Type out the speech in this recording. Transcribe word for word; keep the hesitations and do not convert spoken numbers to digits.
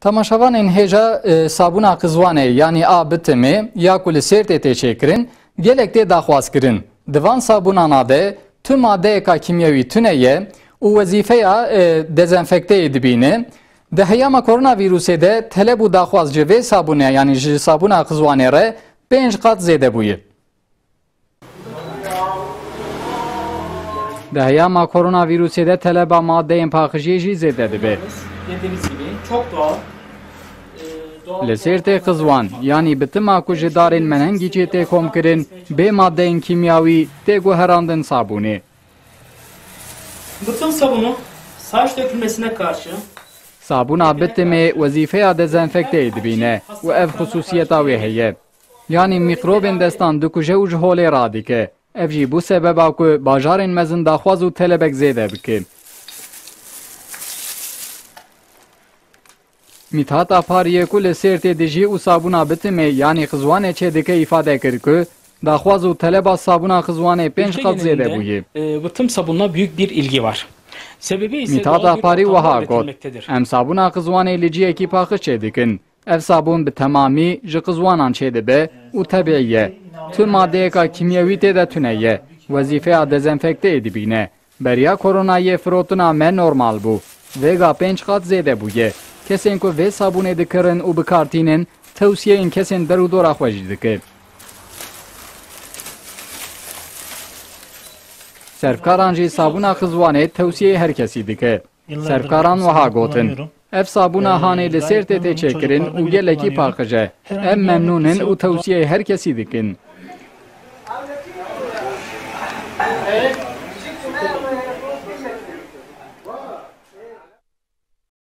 Temaşevanên hêja, e, sabûna qizwanê, yanî a bitimê, ya ku li Sêrtê tê çêkirin, gelek tê daxwazkirin. Di van sabûnana de tu madeyeka kîmyewî tune ye û wezîfeya, e, dezenfekteyê dibîne. Di heyama koronavîrusê de teleb û daxwaz ji vê sabûnê, yanî ji sabûna qizwanê re pênc qat zêde bûye. Di heyama koronavîrusê de teleba madeyên paqijiyê jî zêde dibe. Dediğimiz gibi çok doğal. Li Sêrtê Qizwan, yanî bitima ku ji darên menengîçê tê komkirin, bê madeyên kîmyawî tê guherandin sabûnê. Bütün sabunu saç dökülmesine karşı Sabûna bitimê wezîfeya dezenfekteyê dibîne û ev xisûsiyeta wê heye. Yanî mîkrobên destan dikuje û ji holê radike. Ev jî bû sebeba ku bajarên mezin daxwaz û telebek zêde bike. Mîthat Apariyê ku li Sêrtê dijî û sabûna bitimê, yanî qizwanê çêdike, îfade kir ku daxwaz û teleba sabûna qizwanê pênc Ülke qat zêde genelinde, bûye. E, bu tüm sabunla büyük bir ilgi var. Sebebi ise Mîthat doğal bir Aparî ortamda wiha got, üretilmektedir. Em sabûna qizwanê li ciyekî paqij çêdikin. Ev sabûn bi temamî ji qizwanan çêdibe û tebîî ye. Tu madeyeka kîmyewî tê de tune ye. Wezîfeya dezenfekteyê dibîne. Beriya koronayê firotina me normal bû. Vêga pênc qat zêde bûye. Kesên ku vê sabûnê dikirin û bi kar tînin, tewsiyeyên kesên derûdora xwe jî dike. Serfkaran jî sabûna qizwanê tewsiyeyê her kesî dike. Serfkaran wiha gotin, ev sabûna hanê li Sêrtê tê çêkirin û gelekî paqij e. Em memnûn in û tewsiyeyê her kesî dikin.